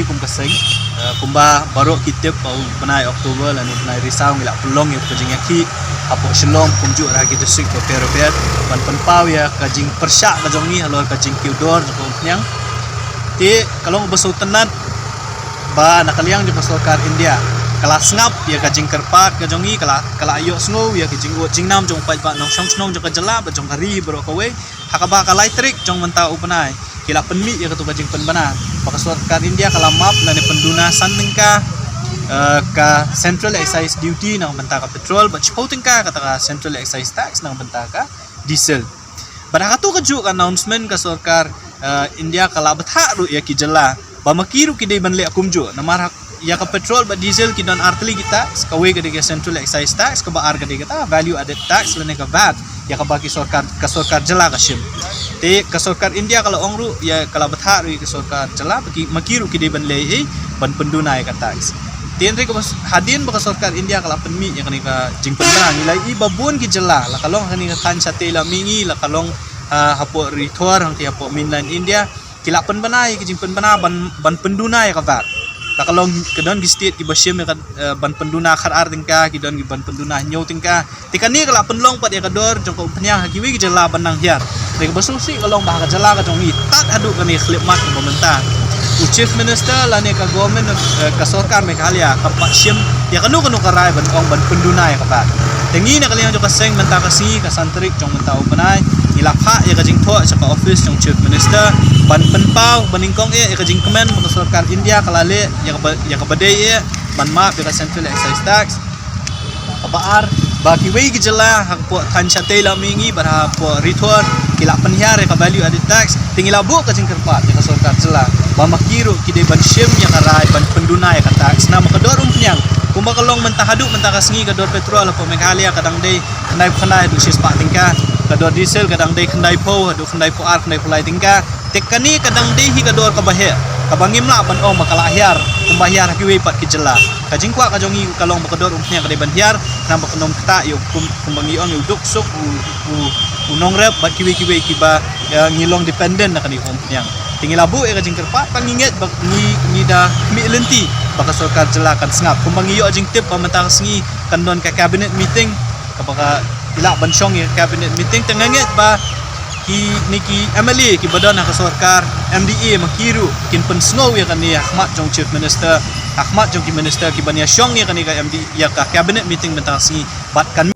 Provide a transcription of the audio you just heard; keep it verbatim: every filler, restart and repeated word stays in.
Kum ka seng, eh, kumba baroh ki tip ba u bnai October lane u bnai Risaw ngi la pynlong ïa ka jingïakhih hapoh Shillong kumjuh ha ki district bapher bapher ban pynpaw ïa ka jingpyrshah ka jong ngi halor ka jingkiew dor jong ka umphniang. Te ka long ba sngewtynnat ba na ka liang jong ka sorkar India ka la sngap ïa ka jingkyrpad ka jong ngi, ka la, ka la ïohsngew ïa ka jingud jingnam jong u paidbah nongshong shnong jong ka jylla bad jong ka ri baroh kawei. Ha kaba ka lai tarik jong mynta u bnai ki la pynmih ïa katu ka jingpynbna ba ka sorkar India ka la map lane pynduna san tyngka, eh, ka Central Excise Duty na ka bynta ka petrol bad shiphew tyngka kata ka Central Excise Tax na ka bynta ka diesel. Bad ha katu kajuh ka announcement ka sorkar, eh, India ka la bthah ruh ïa ki jylla ba ma ki ruh ki dei ban leh kumjuh. Namar ha ïa ka petrol bad diesel ki don artylli ki tax, kawei ka dei ka Central Excise Tax, kaba ar ka dei kata Value Added Tax lane ka vat, ïa kaba ki sorkar, ka sorkar jylla ka shim. Te ka sorkar India ka la ong ruh ïa, ka la bthah ruh ïa ka sorkar jylla ba ki, ma ki ruh ki dei ban leh ei ban pynduna ïa ka tax. Te hynrei kaba s-, hadien ba ka sorkar India ka la pynmih ïa kane ka jingpynbna, ngi la ïohi ba bun ki jylla, la ka long kane ka thaiñ Shatei Lammihngi, la ka long, ah, hapoh Ri Thor hangtei hapoh mainland India, ki la pynbna ïa ki jingpynbna ban, ban pynduna ïa ka vat. La ka long ki don ki state kiba shim ïa ka, eh, ban pynduna khatar tyngka, ki don ki ban pynduna hynñiew tyngka. Te kane ka la pynlong pat ïa ka dor jong ka umphniang ha kiwei ki jylla ban nang hiar. Te kaba sngewsih ka long ba ha ka jylla ka jong ngi tad haduh kane ka khyllipmat kaba mynta u Chief Minister lane ka government, eh, ka sorkar Meghalaya kam pat shim ïa kano kano ka rai ban ong ban pynduna ïa ka vat. Te ngi na ka liang jong ka seng mynta ka sngi ka san tarik jong mynta u bnai, ngi la phah ïa ka jingthoh sha ka office jong Chief Minister ban pynpaw, ban nyngkong eh ïa ka jingkmen ba ka sorkar India ka la leh ïa kaba, ïa kaba dei eh ban map ïa ka Central Excise Tax. Kaba ar, ba kiwei ki jylla hapoh thaiñ Shatei Lammihngi bad hapoh Ri Thor ki la pynhiar ïa ka Value Added Tax. Te ngi la buh ka jingkyrpad ïa ka sorkar jylla ba ma ki ruh ki dei ban shim ïa ka rai ban pynduna ïa ka tax. Namar ka dor umphniang kumba ka long mynta haduh mynta ka sngi, ka dor petrol hapoh Meghalaya ka dang dei khyndai phew khyndai haduh shispah tyngka, ka dor diesel ka dang dei khyndai phew haduh khyndai phew ar, khyndai phew lai tyngka. Te kane ka dang dei hi ka dor kaba heh, kaba ngim lah ban ong ba ka la hiar kumba hiar ha kiwei pat ki jylla. Ka jingkwah ka jong ngi ka long ba ka dor umphniang ka dei ban hiar, namar ba kan ym ktah ïa u kum, kumba ngi ong ïa u duk suk, u, u, u nongrep bad kiwei kiwei kiba, eh, ngi long dependent na kane ka umphniang. Te ngi la buh ïa ka jingkyrpad, ba ngi ngeit ba ngi, ngi da khmih lynti ba ka sorkar jylla kan sngap. Kumba ngi ïoh jingtip ba mynta ka sngi kan don ka cabinet meeting, kaba ki lah ban shong ïa ka cabinet meeting. Te nga ngeit ba kine ki M L A kiba don ha ka sorkar M D A ma ki ruh kin pynsngew ïa kane ha khmat jong Chief Minister, ha khmat jong ki minister kiban ïa shong ïa kane ka M D A, ïa ka cabinet meeting mynta ka sngi. Bad kan